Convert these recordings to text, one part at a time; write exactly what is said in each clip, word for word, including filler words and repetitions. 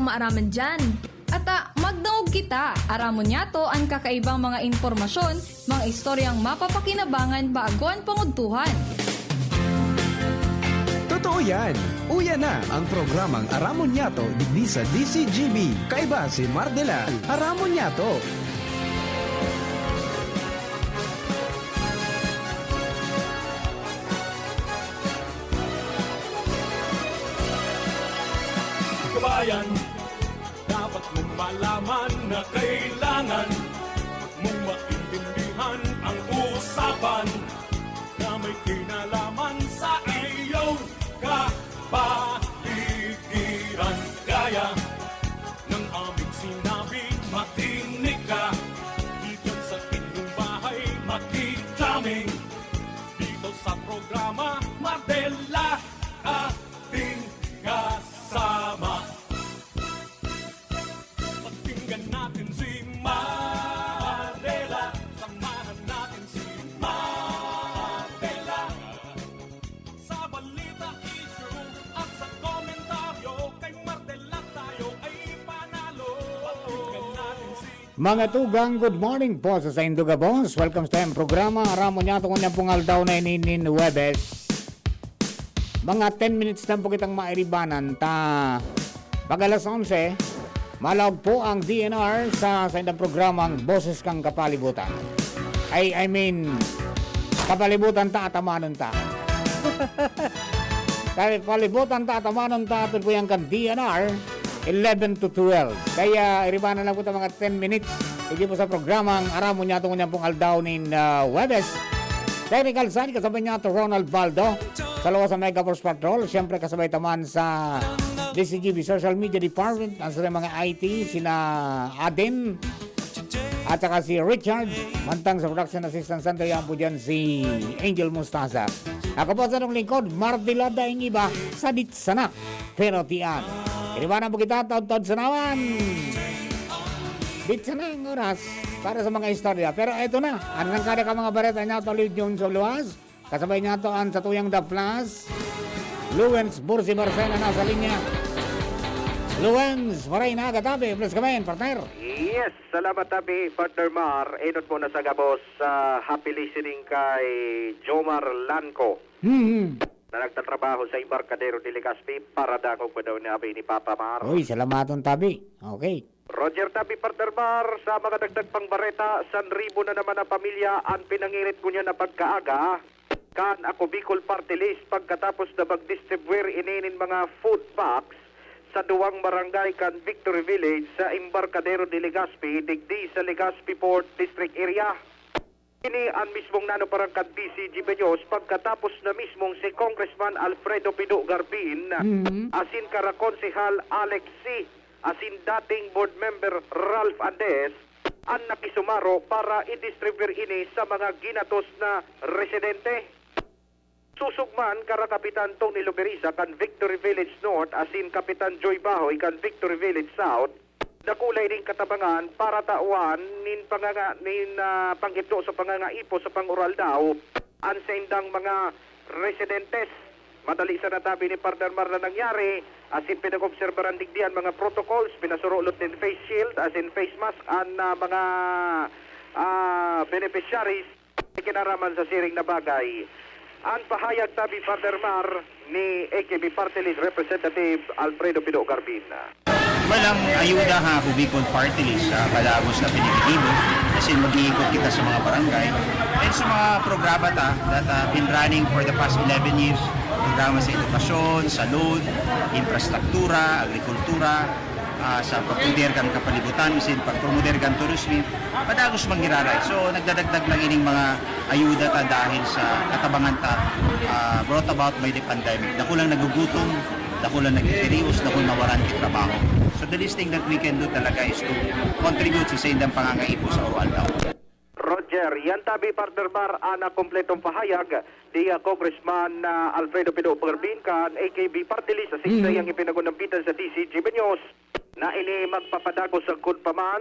Maaraman diyan. Ata, magdangog kita, aramon niyato an kakaibang mga impormasyon, mga istoryang mapapakinabangan bago an pangudtuhan. Totoo yan! Uya na ang programang Aramon Niyato digdi sa D C G B. Kaiba si Mardela, Aramon Niyato. Kabayan, dapat mong malaman na kailangan mong maintindihan ang usapan na may kinalaman sa iyong kapaligiran. Gaya ng aming sinabi, makinig ka dito sa inyong bahay, makikita dito sa programa Mardela, ating kasama. Pakinggan natin si Mardela, samahan natin si Mardela. Sa balita, issue at sa komentaryo, kay Mardela tayo ay panalo. Pakinggan natin si Mga tugang, good morning po sa saindo gabos. Welcome sa tayong programa. Aramon niyato ngunyan pong aldaw na ini nin Huwebes. Mga ten minutes lang po kitang mairibanan ta pag alas onse, malaog po ang D N R sa saindang programang Boses kan Kapalibutan. Ay, I mean, kapalibutan ta, atamanon ta. Kapalibutan ta, atamanon ta, atod po yan kan D N R, eleven to twelve. Kaya iribanan lang po ta mga ten minutes. Sige po sa programang Aramon niyato ngunyan pong aldaw nin ah, Huwebes. Technical side, kasabay niyato Ronald Baldo. Sa lawas sa Mega Force Patrol, siyempre kasabay ta man sa D C G B Social Media Department, ang sa mga I T, sina Aden, at saka si Richard. Mantang sa Production Assistance Center, yan po dyan si Angel Mostaza. Ako po sa inyong lingkod, Mardela Daing Iba, sa Ditsana, Pero Tian. Iribanan po kita, taod-taod sa naman. Ditsana ang oras para sa mga istorya. Pero eto na, ang nangkada ka mga bareta niya, tuloy yun sa luwas. Kasabay niya to ang satuyang The Flash, Luwens Bursi Marcena nasa linya. Luwens, maray na aga tabi. Bless ka, men, partner. Yes, salamat tabi, partner Mar. Enot mo na sa gabos sa happy listening kay Jomar Lanco. Hmm. Na nagtatrabaho sa Embarcadero de Legazpi, para dangog pa daw ni abi ni Papa Mar. Uy, salamaton tabi. Okay. Roger Tabi, partner Mar, sa mga dagdag pang bareta, sanribo na naman na pamilya an pinangirit ngunyan na pagkaaga kan Ako Bicol Party List pagkatapos na magdistribuir ini nin mga food packs sa duwang barangay kan Victory Village sa Embarcadero de Legazpi, digdi sa Legazpi Port District Area. Ini an mismong nano parang kan D C G News pagkatapos na mismong si Congressman Alfredo Pido Garbin Mhm. asin kara Konsehal Alex C asin dating Board Member Ralph Andes an nakisumaro para i-distribute ini sa mga ginatos na residente. Susog man kara Kapitan Tony Luberiza kan Victory Village North asin Kapitan Joy Bahoy kan Victory Village South, dakula ining katabangan para tawan nin panganga-, nin, ah, pangitno sa pangangaipo sa pang-uraldaw an saindang mga residentes. Madali sa natabi ni Partner Mar na nangyari, asin pinag-obserbaran digdi an mga protocols, pinasurulot nin face shield asin face mask an, ah, mga, ah, beneficiaries. Kinaraman sa siring na bagay. An pahayag tabi, Partner Mar, ni A K B Party List Representative Alfredo Pido Garbin. Walang ayuda ha, Ako Bicol Party List, sa padagos na pinigigibo. Kasi mag-iikot kita sa mga barangay. And sa mga programa ta, that uh, been running for the past eleven years, programa sa edukasyon, salud, infrastruktura, agrikultura, ah, sa pagpromote kan kapalibutan, isin pagpromote kan tourism, padagos manggiraray. So, nagdadagdag lang ining mga ayuda ta dahil sa katabangan ta, ah, brought about by the pandemic. Dakulang nagugutom, dakulang nagtitirios, dakulang nawaran ki trabaho. So, the least thing that we can do talaga is to contribute sa saindang pangangaipo sa oro-aldaw. Roger, yan tabi, Partner Mar, an kompletong pahayag ni, ah, Congressman, ah, Alfredo Pido Garbin kan A K B Party List sa Mhm. saiyang ipinagunambitan sa D C G News. na ini magpapadagos sagkod pa man,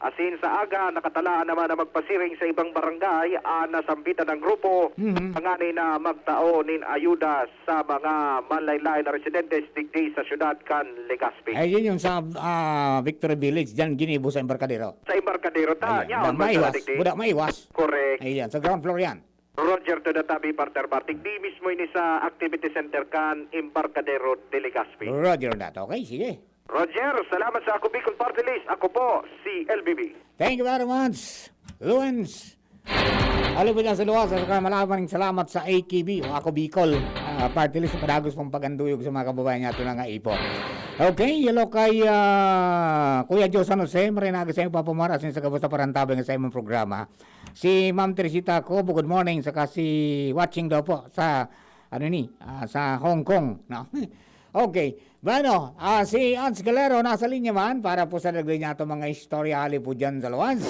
asin sa aga nakatalaan naman na magpasiring sa ibang barangay an nasambitan na grupo Mhm. tanganing na magtao nin ayuda sa mga manlaen-laen na residentes digdi sa siyudad kan Legazpi. Ay, yun yung sa, ah, Victory Village, dyan ginibo sa Embarcadero. Sa Embarcadero ta, Ayan, yaon buda man sa maiwas, digdi. Buda maiwas. Correct. Ayan, sa ground floor yan. Roger to the tabi, partner Bartik. Di mismo ini sa activity center kan Embarcadero de Legazpi. Roger that. Okay, sige. Roger, salamat sa Ako Bicol Party List. Ako po si L B B. Thank you very much, Luens. Halo po dyan sa luwas, at saka malaman ng salamat sa A K B o Ako Bicol, ah, Party List, sa padagos pong paganduyog sa mga kababayan niya ito na nga ipo. Okay, hello kay, ah, Kuya Joe San Jose, maray na aga sa iyong pagpamarasin sa gabos na parantabay nga sa imong programa. Si Ma'am Teresita Cobo, good morning, saka si watching daw po sa, ano ni, ah, sa Hong Kong, no? Okay. Bueno, ah, si Ans Galero nasa linya man para po sa dagdag niya itong mga istorya hali po dyan sa luwas.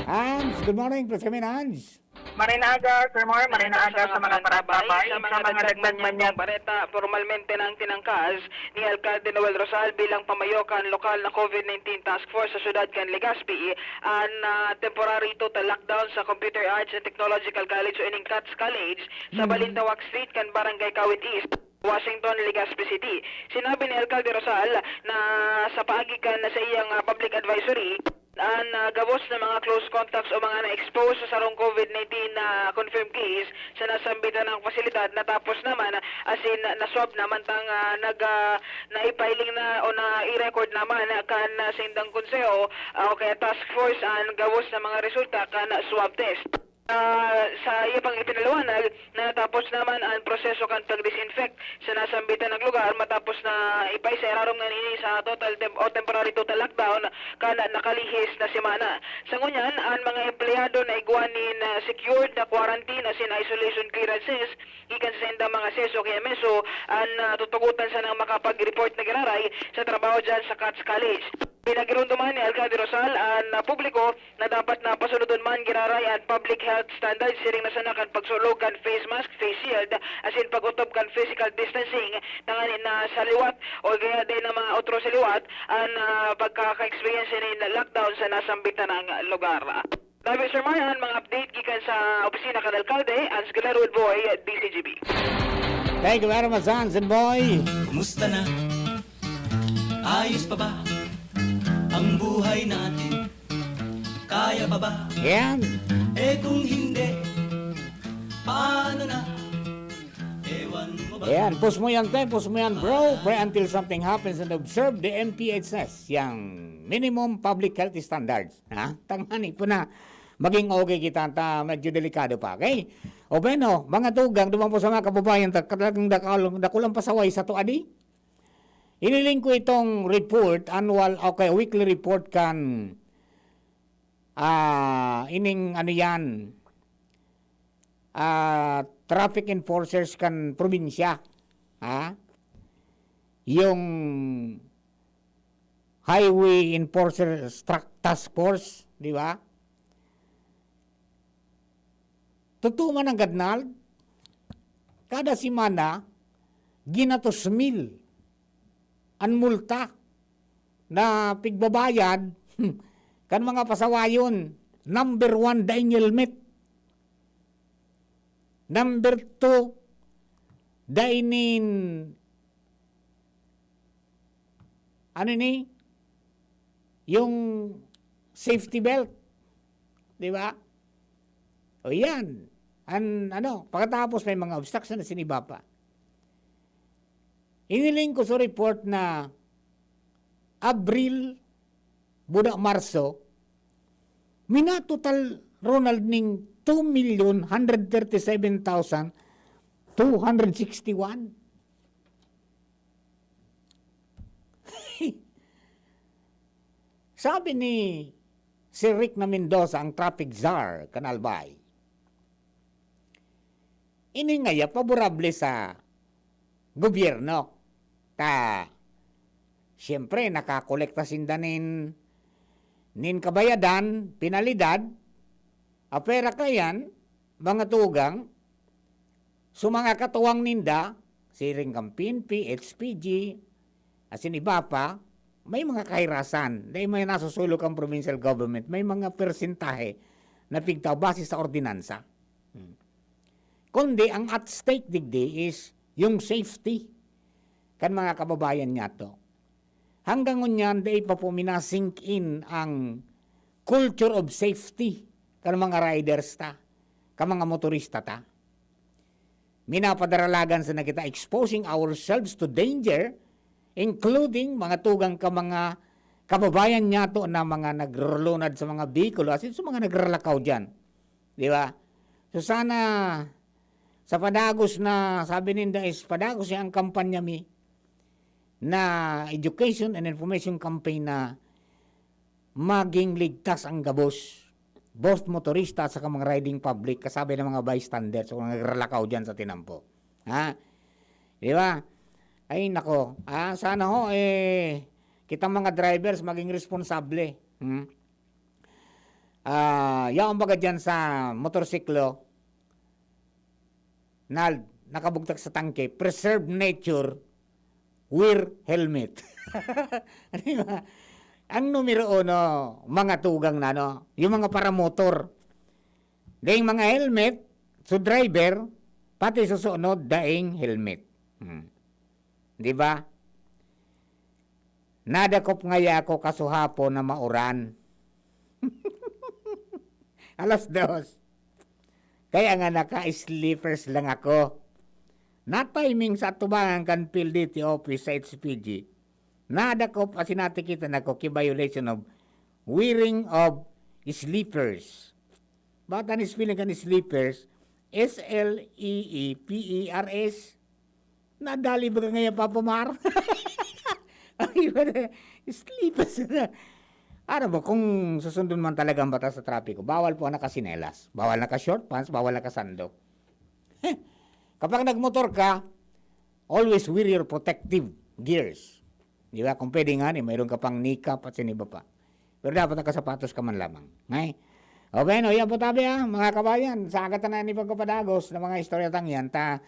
Ans, good morning, please kami na, Ans. Maray na aga, Sir Mar, maray na aga sa mga parantabay, sa mga dagdag man niyang bareta, pormalmente nang tinangkas ni Alcalde Noel Rosal bilang pamayo kan lokal na COVID nineteen Task Force sa siyudad kan Legazpi an, ah, temporary total lockdown sa Computer Arts and Technological College o ining CATS College sa Hmm. Balintawak Street kan Barangay Kawit East, Washington, Legazpi City. Sinabi ni Alcalde Rosal na sa paagi kan sa iyang, ah, public advisory, an, ah, gabos na mga close contacts o mga na-expose sa sarong COVID nineteen na confirmed case sa nasambitan na pasilidad natapos naman, asin na-swab naman tang, ah, nag, ah, naipahiling na o nai-record naman kan, ah, saindang konseho, ah, o kaya task force an gabos na mga resulta kan swab test. Ah, sa iya pang ipinaliwanag na natapos naman an proseso kan pag-disinfect sa nasambitan na lugar matapos na ipaisa irarom na ini sa total tem-, o temporary total lockdown kan nakalihis na semana. Sa ngunyan, an mga empleyado na igwa nin, ah, secured na quarantine asin isolation clearances gikan sa saindang mga seso kaya meso an, ah, tutugotan sanang makapag-report na giraray sa trabaho dyan sa CATS College. Pinagirumdoman ni Alcalde Rosal an, ah, publiko na dapat na pasunodon man giraray an public health standards siring na sana kan pagsulog kan face mask, face shield, asin pag-otob kan physical distancing, tanganing na sa liwat o kaya din ang mga otro sa liwat an, ah, pagkaka-experience nin lockdown sa nasambitan na lugar. David Sir Mar, an mga update gikan sa opisina kan alkalde, Hans Glenn Boy, D Z G B. Thank you very much, Hans and Boy. Kumusta na? Ayos pa ba ang buhay natin? Kaya pa ba? Yan. Eh, kung hindi, paano na? Ewan mo ba? Yan, pus mo yan, te, pus mo yan, bro. Pray until something happens and observe the M P H S, yang minimum public health standards. Ha? Tanganing po na maging okay kita, ta medyo delikado pa, okay? O bueno, mga tugang, duman po sa mga kababayan, ta-, talagang dakul-, dakulang pasaway sa tuadi. Iniling ko itong report, annual, okay, weekly report kan, ah, ining ano yan, ah, traffic enforcers kan probinsya. Ha? Yung Highway Enforcer Stra-, Task Force, di ba? Totoo man ang gadnal, kada semana, ginatos mil an multa na pigbabayad kan mga pasawayon. Number one, dai nin helmet. Number two, dai nin, ano ni, yung safety belt. Di ba? O yan. An, ano, pagkatapos may mga obstruction na siniba pa. Iniling ko sa report na Abril, buda Marso, minatotal, Ronald, ning two million hundred thirty-seven thousand two hundred sixty-one. Sabi ni Sir Rick na Mendoza, ang traffic czar kan Albay, ini ngaya paborable sa gobyerno. Ta, siyempre, nakakolekta sinda nin, nin kabayadan, penalidad, apera kayan, mga tugang, so mga katuwang ninda, siring kan P N P, H P G, asin iba pa, may mga kahirasan, dai may nasusulog ang provincial government, may mga persentahe na pigtao base sa ordinansa. Hmm. Kundi ang at stake digdi is yung safety kan mga kababayan niyato. Hanggang ngunyan, dai pa po mina-sink in ang culture of safety kan mga riders ta, kan mga motorista ta. Minapadaralagan sana kita, exposing ourselves to danger, including mga tugang ka mga kababayan niyato na mga nagrulunad sa mga behikulo, as in, sa mga nagralakaw diyan. Di ba? So, sana sa padagos na, sabi ninda is, padagos niya ang kampanya mi na education and information campaign na maging ligtas ang gabos, both motorista at saka mga riding public, kasabi ng mga bystanders o mga nagralakaw diyan sa tinampo. Ha? Di ba? Ay, nako. Ah, sana ho, eh, kitang mga drivers maging responsable. Hmm? Ah, yaon baga diyan sa motorsiklo na nakabugtak sa tangke, preserve nature, wear helmet. Di ba? Ang numero uno, mga tugang na, no? Yung mga paramotor. Daing mga helmet, so driver, pati susunod, daing helmet. Hmm. Di ba? Nadakop ngaya ako kasuhapon na mauran. Alas dos. Kaya nga naka-slippers lang ako. Na-timing sa atubangan kan P L D T office sa H P G. Nadakop asin natikitan ako ki violation of wearing of slippers. Ba't ang spelling kan slippers? S L E E P E R S. Nadali ba ka ngayon, Papa Mar? Ang iba na, slippers na. Ano ba, kung susundon man talaga ang batas sa trapiko, bawal po ang nakasinelas. Bawal naka-short pants, bawal nakasando. Kapag nagmotor ka, always wear your protective gears. Di ba? Kung pwede nga, ni, mayroon ka pang kneecap at siniba pa. Pero dapat nakasapatos ka man lamang. Ay? O, bueno, yan po tabi, ah, mga kabayan. Sa agatan na ni pagkapadagos ng mga istorya tang yan, ta,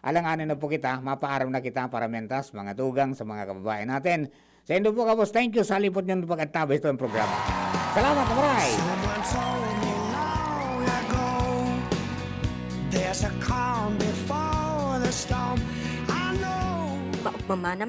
alanganin na po kita, mapaaram na kita para mentas, mga tugang sa mga kababayan natin. Sa indo po, kabos, thank you sa lipot niyong pag-antabay sa itong programa. Salamat, maray! Someone told me long ago, there's a calm before the storm. I know. Maupma man na